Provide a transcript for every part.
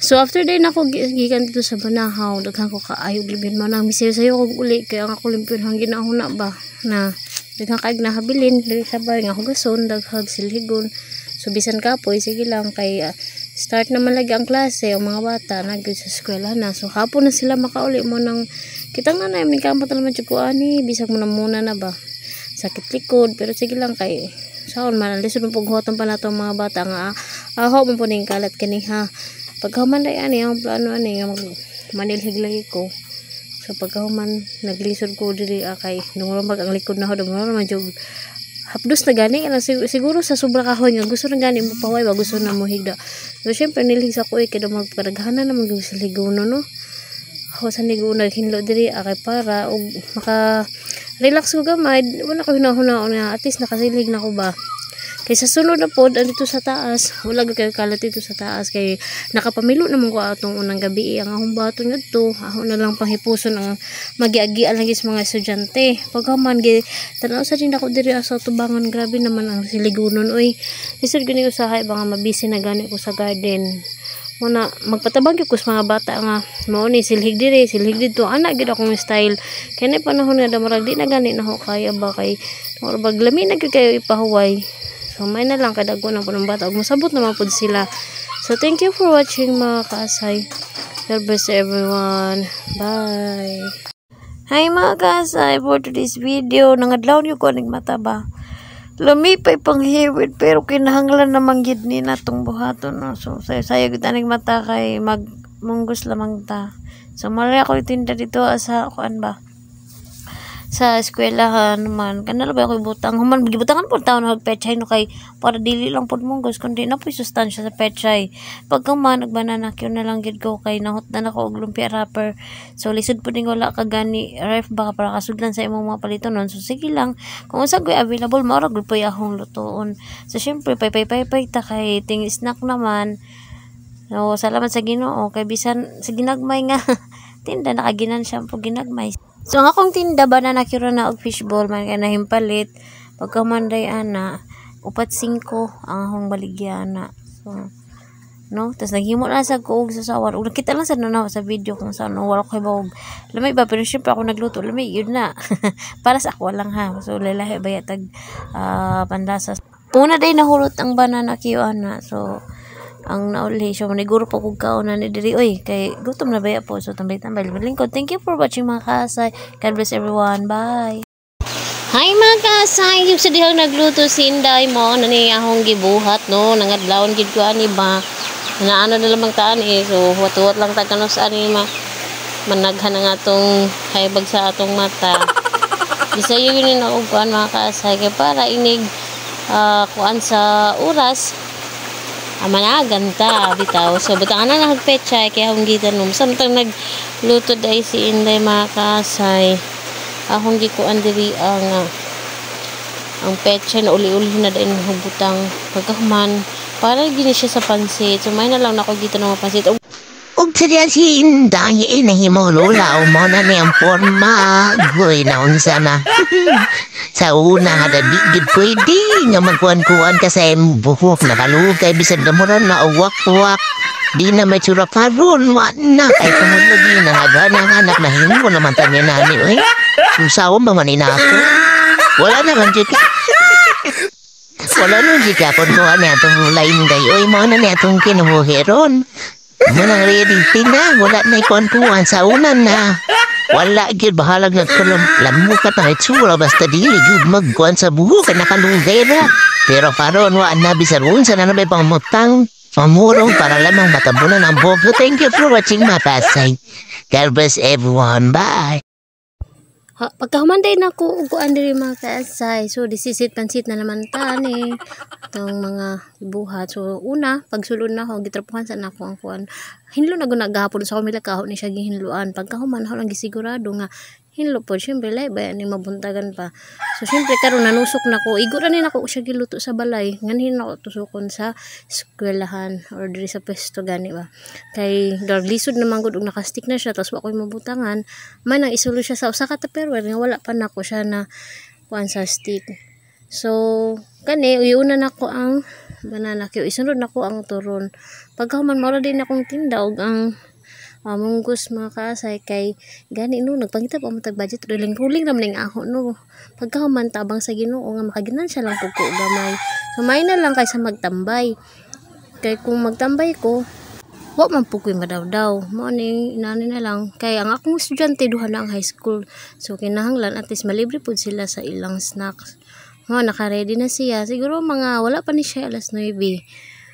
So after day nako gikan dito sa Banahaw, daghan ko kaayo limpyuhon man ang misayo-sayo kog uli kay ang ako limpyuhon ginahuna ba na daghan kaayog nahabilin diri sa balay nga hugason, daghag silhigon. So bisan kapoy, sige lang kay start naman lagi ang klase, ang mga bata na sa eskwela na. So hapon na sila makauli mo nang kitang na na kamot naman jud ko ani, bisag mo na muna na ba. Sakit likod, pero sige lang kay saon man, lisod mo paghuwaton pa nato ang mga bata nga aho mo po ning kalat kani ha. Pagkahuman day ani ang plano ani nga mag manilhig lagi ko. So pagkahuman naglisod ko diri kay dungro mag ang likod na ho, dungro man jud hapdos na gani na siguro sa sobra kahoy nga gusto na gani mo paway ba, gusto na mo higda. So syempre nilhig sa ko kay magpadaghanan naman gyud sa ligono, no. Ako sa nigo naghinlo diri kay para og maka relax ko gamay, wala ko hinahuna nga at least nakasilhig na ko ba. Kay sa sunod na pod andito sa taas, wala gyud kayo kalat dito sa taas kay nakapamilo naman ko atong unang gabi ang akong baton ngadto. Ako na lang panghipuson ang magiagian lagi sa mga estudyante. Pagkaman gi tan-aw sa din ako diri sa tubangan, grabe naman ang siligunon oy. Lisod gani usahay ba nga mabisi na gani ko sa garden. Muna magpatabang gyud ko sa mga bata nga mao ni silhig diri, silhig didto, ana gyud akong style. Kay na panahon nga murag di na gani na ho kaya ba kay murag bag lami na gyud kayo ipahuway. So may na lang kay dagko ng punong bata ug mosabot naman pud sila. So thank you for watching, mga kaasay. God bless everyone. Bye. Hi mga kaasay, for today's video nangadlaw niyo ko ning mata ba. Lami pa'y panghiwit pero kinahanglan naman gid ni natong buhaton, no. So sayo-sayo gid aning mata kay mag munggos lamang ta. So mali ako itinda dito sa kuan ba, sa eskwelahan man kanala ba ako ibutang human gibutangan pud taon og pechay, no, kay para dili lang pud munggos kundi na po'y sustansya sa pechay. Pagka man nagbanana Q na lang gid ko kay nahutdan ako og lumpia wrapper. So lisod pud ning wala ka gani ref baka para kasudlan sa imong mga palitonon. So sige lang, kung unsa gyud available mao ra gud po'y akong lutoon. So syempre pay pay pay pay ta kay ting snack naman. So salamat sa Ginoo kay bisan sa ginagmay nga tinda nakaginansya po ginagmay. So ang akong tinda, banana Q na og fishball man kay nahimpalit. Pagka manday ana, upat singko ang akong baligya ana. So no, tas naghimo na sa ko og sasawan ug nakita lang sa na sa video kung saan, no, wala ko kay lamay ba, pero syempre ako nagluto, lamay yun na para sa ako lang ha. So lalahi ba tag pandasa una day nahulot ang banana Q ana. So ang nauli siya, maniguro pa kog kaon na ni diri oy kay gutom na baya po. So tambay tambay lingkod. Thank you for watching, mga kaasay. God bless everyone. Bye. Hi mga kaasay, yung sa dihang nagluto si Inday mo na ni akong gibuhat, no, nangadlawon gid ko ani ba naano na lamang taan eh. So huwat-huwat lang ta kano sa ani ma managhan na nga atong haybag sa atong mata. Bisayo yun na og kuan, mga kaasay, kay para inig kuan sa oras amanagan ta bitaw. So butangan na nagpechay kay akong gitanom samtang nagluto dai si Inday, mga kaasay. Akong gikuan diri ang pechay na uli-uli na din hubutang pagkahuman para gini siya sa pansit. So may na lang nako gitanom mga pansit. Ug sa si Inday nahimo lola o mo na niyang forma. Goy na unsa na. Sa una nga da di gid pwede nga magkuan-kuan ka sa imong buhok nakalugay bisan gamuran na uwak-uwak. Di na may tsura karon wa na kay tungod lagi na nga na anak nahimo naman tanya nani oy. Kung sawa ba man inako. Wala naman jud ka. Wala nun jud ka kung kuha niya atong gulay, Inday. Oy, mo na niya atong kinabuhi ron. Mo nang ready na, wala na ikuan-kuan sa una na. Wala gyud bahalag nga kulom lamukat ang itsura basta dili gyud magkuan sa buhok kay nakalugay ra. Pero karon wa na bisan unsa na may pangmutang pamurong para lamang matabunan ang buhok. So, thank you for watching, mga kaasay. God bless everyone. Bye. Ha, pagkahuman na ako og kuan diri, mga kaasay. So this is it, pansit na naman ta ni itong mga buhat. So una, pagsulod na ako, gitrapuhan sa nako ang kuan. Hinlo na gud gahapon sa ako milakaho ni siya gihinloan. Pagkahuman ako lang gisigurado nga hinlo po. Syempre lay ba ni mabuntagan pa. So syempre karon nanusok na ko. Igo ra ni nako siya giluto sa balay. Nganhin nako tusukon sa eskwelahan or diri sa pwesto gani ba. Kay dog lisod naman gud og nakastick na siya tapos wa koy mabutangan. Man ang isulo siya sa usa ka tupperware nga wala pa nako siya na kuan sa stick. So kani iuna nako ang banana cue. Isunod nako ang turon. Pagkahuman mao ra din akong tinda og ang munggos mga kaasay kay gani no nagpangita pa mo tag budget, ruling-ruling ra man ning aho no. Pagkahuman tabang sa Ginoo nga makaginansya lang pud ko gamay. So may na lang kaysa magtambay. Kay kung magtambay ko, wa man pud ko'y madawdaw. Mao ni inani na lang kay ang akong estudyante duha na ang high school. So kinahanglan at least malibre pud sila sa ilang snacks. Mo naka-ready na siya. Siguro mga wala pa ni siya alas 9.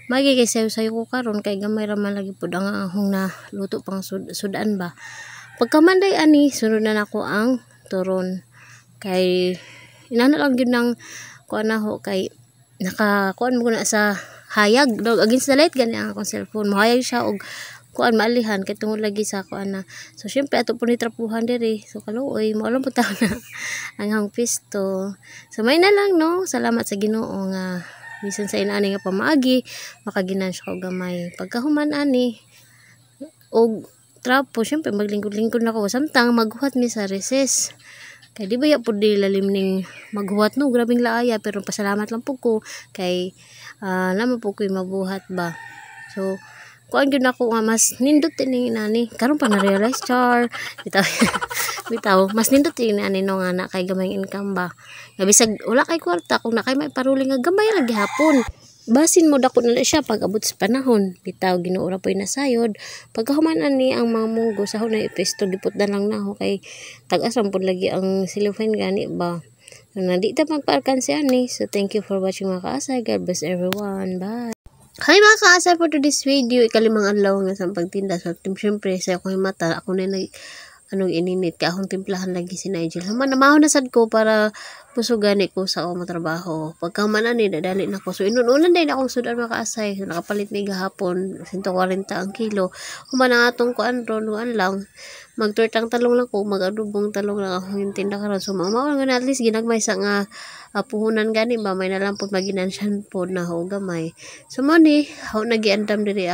Magi kay sayo-sayo ko karon kay gamay ra man lagi pud ang ahong na luto pang sudan ba. Pagkamanday ani sunod na nako ang turon. Kay inana lang gyud nang kuan na ho kay naka kuan mo na sa hayag dog against the light gani ang akong cellphone, mohayag siya og kuan maalihan kay tungod lagi sa kuan na. So syempre ato po ni trapuhan diri, so kaluoy mo alam po ta na ang akong pisto. So may na lang no, salamat sa Ginoo nga bisan sa inaani nga pamaagi makaginansya ko gamay. Pagkahuman ani og trapo, syempre maglingkod-lingkod na ko samtang maghuwat mi sa recess. Kay di ba ya pud di lalim ning maghuwat no, grabeng laaya, pero pasalamat lang pud ko kay naman po ko'y mabuhat ba. So kuan gyud nako nga mas nindot ini nani karon pa na realize char bitaw bitaw mas nindot ini ani no nga na kay gamay income ba. Nga bisag wala kay kwarta kung na kay may paruling nga gamay ra gihapon. Basin mo dako na siya pag abot sa panahon. Bitaw Ginoo ra po'y nasayod. Pagkahuman ani ang mga munggo sa hunay ipesto gipot na lang naho kay tag-as ram pud lagi ang silofin gani ba. So, na di ta magpa-alkanse ani. So thank you for watching mga kaasay. God bless everyone. Bye. Hi mga kaasay, for today's video, ikalimang adlaw nga sa pagtinda. So syempre sa akong mata ako na nag anong ininit kay akong timplahan lagi si Nigel. Human namahon na sad ko para pusugani ko sa akong trabaho. Pagkahuman ani dadali na ko. So inununan din akong sudan mga kaasay. So, nakapalit mi gahapon 140 ang kilo. Human ang atong kuan ron kuan lang. Magtortang talong lang ko, mag-adobong talong lang akong tinda karon. So mao nga at least ginagmay sa nga puhunan gani ba may na lang pud maginansyan pod na ho gamay. So mo ni haw nagiandam diri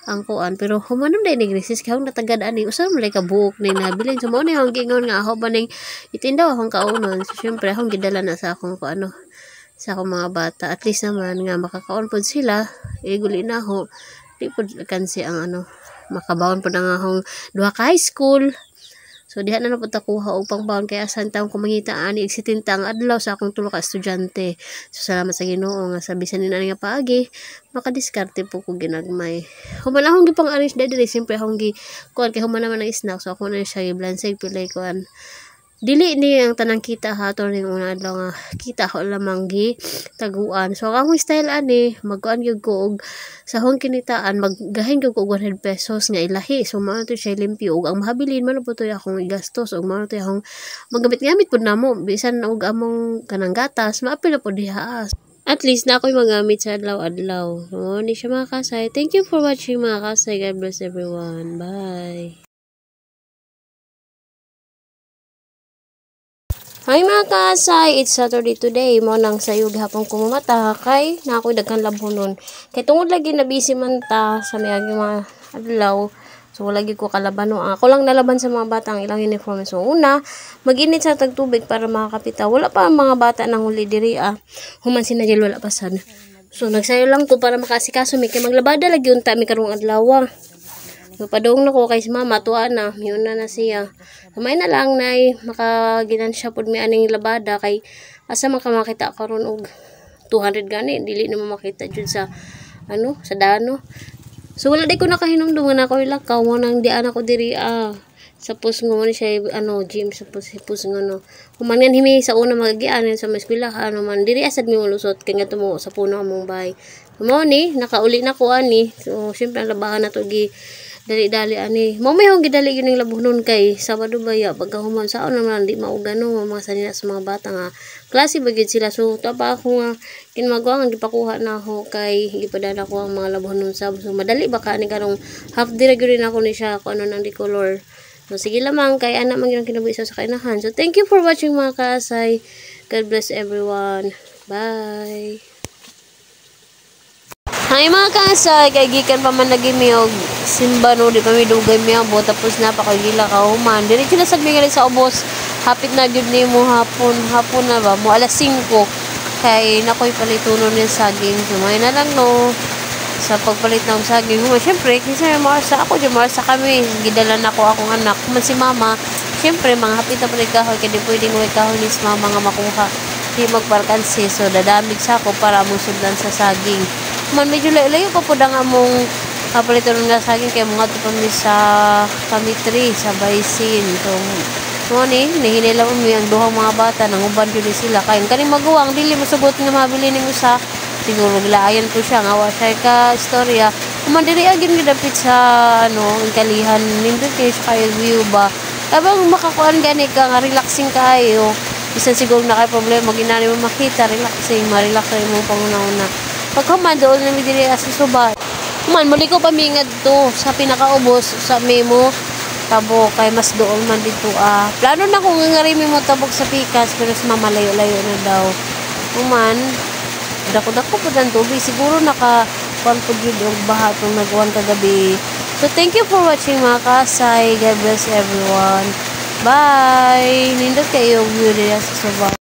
ang kuan pero humanom dai ni recess kay natagad ani usa man lay ka buok ni nabilin. So mao ni akong giingon nga ako ba ning itinda akong kaunon. So syempre akong gidala na sa akong kuano sa akong mga bata, at least naman nga makakaon pod sila, iguli na ho di pod kansi ang ano makabaon pod ang akong duha ka high school. So diha na na pud ta kuha og pangbaon kay asan taon ko mangita ani og 70 ang adlaw sa akong tulo ka estudyante. So salamat sa Ginoo nga sa bisan nina nga paagi makadiskarte po ko ginagmay. Human akong gipang arrange diri, siyempre akong gi kuan kay human naman ang snack, so ako na siya giblanseg pilay kuan. Dili ni ang tanang kita ha to ning una adlaw nga kita ako lamang gi taguan. So ang akong style ani magkuan gyud ko og sa akong kinitaan maggahin gyud ko og 100 pesos nga ilahi. So mao to siya limpyo og ang mahabilin man po to akong igastos og mao to akong magamit-gamit pud namo bisan og among kanang gatas maapil na pud diha. At least na ako'y magamit sa adlaw-adlaw. So, ni siya mga kasay. Thank you for watching mga kasay. God bless everyone. Bye. Hi mga kasay, it's Saturday today. Mo nang sayo gihapon ko mamata kay na ako'y daghan labhonon. Kay tungod lagi na busy man ta sa mayagi mga adlaw. So wala gyud ko kalaban no. Ako lang nalaban sa mga bata ang ilang uniform. So una, mag-init sa tagtubig para makakapita. Wala pa ang mga bata nang huli diri ah. Human si Nigel wala pa sad. So nagsayo lang ko para makaasikaso mi kay maglabada lagi unta mi karong adlaw. So padung na ko kay si mama tuwa na, miuna na siya. Kamay na lang nay makaginansya pud mi aning labada kay asa man ka makita karon og 200 gani dili na makita jud sa ano sa dano. So wala di ko nakahinumdum nga na ako lakaw mo nang di ana ko diri ah. Sa pusngo ni siya ano gym sa pusngo no. Human nga himi sa una magian sa may eskwelahan man diri asad mi molusot kay ngadto mo sa puno among bahay. Mao ni nakauli na ko ani. So syempre ang labahan na to gi dali-dali ani. Mao may hong gidali gyud ning labunon kay Sabado baya pagkahuman sao naman di maugano mga sanina sa mga bata nga klase ba gyud sila. So taba ako nga kinmagawa nga gipakuha na ako kay gipadala ko ang mga labunon sab. So madali ba ka ani karong half day ra gyud ako ni siya kung ano nang di color. So sige lamang kay ana man gyud ang kinabuhi sa kainahan. So thank you for watching mga kaasay. God bless everyone. Bye. Hi mga kaasay, kay gikan pa man lagi mi og simba no, di pa mi dugay miabot tapos na pa kay gila ka human. Diretso na sad mi sa ubos. Hapit na gyud nimo hapon, hapon na ba mo alas 5. Kay nakoy palitunon ng saging. So may na lang, no, sa pagpalit ng saging. Human, syempre, kinsa may maarsa ako, di maarsa kami. Gidala na ko akong anak. Human si mama, syempre, mga hapit na palit kahoy, kaya di pwedeng way kahoy ni si mama nga makuha. Di magparkansi. So, dadamig sa ako para among sudlan sa saging. Human, medyo layo-layo pa po ang among kapalitan nga saging kaya mga to kami sa Kamitri, sa Baisin. So, mo ni, nihinila mo mi ang duhang mga bata, nanguban jud ni sila. Kaya kaning maguwang, dili masugot nga mabili ning usa. Siguro gilaayan po siya, nga wa siya ka istorya. Human diri agin gidapit sa ano, ang kalihan, nindot kayo siya kayo view ba. Kabang makakuan gani ka nga relaxing kaayo. Bisan siguro na kay problema ginani mo makita, relaxing, ma-relax ra imong panguna-una. Pag human doon na mi diri sa suba. Human muli ko pamingad to sa pinakaubos sa memo tabok kay mas doon man dito ah. Plano na kung nga mi mo tabok sa pikas pero sa mamalayo-layo na daw. Human dako-dako po ang tubig siguro naka kuan po gyud og baha tong nagkuan kagabi. So thank you for watching, mga kasay. God bless everyone. Bye. Nindot kayo view diri sa suba.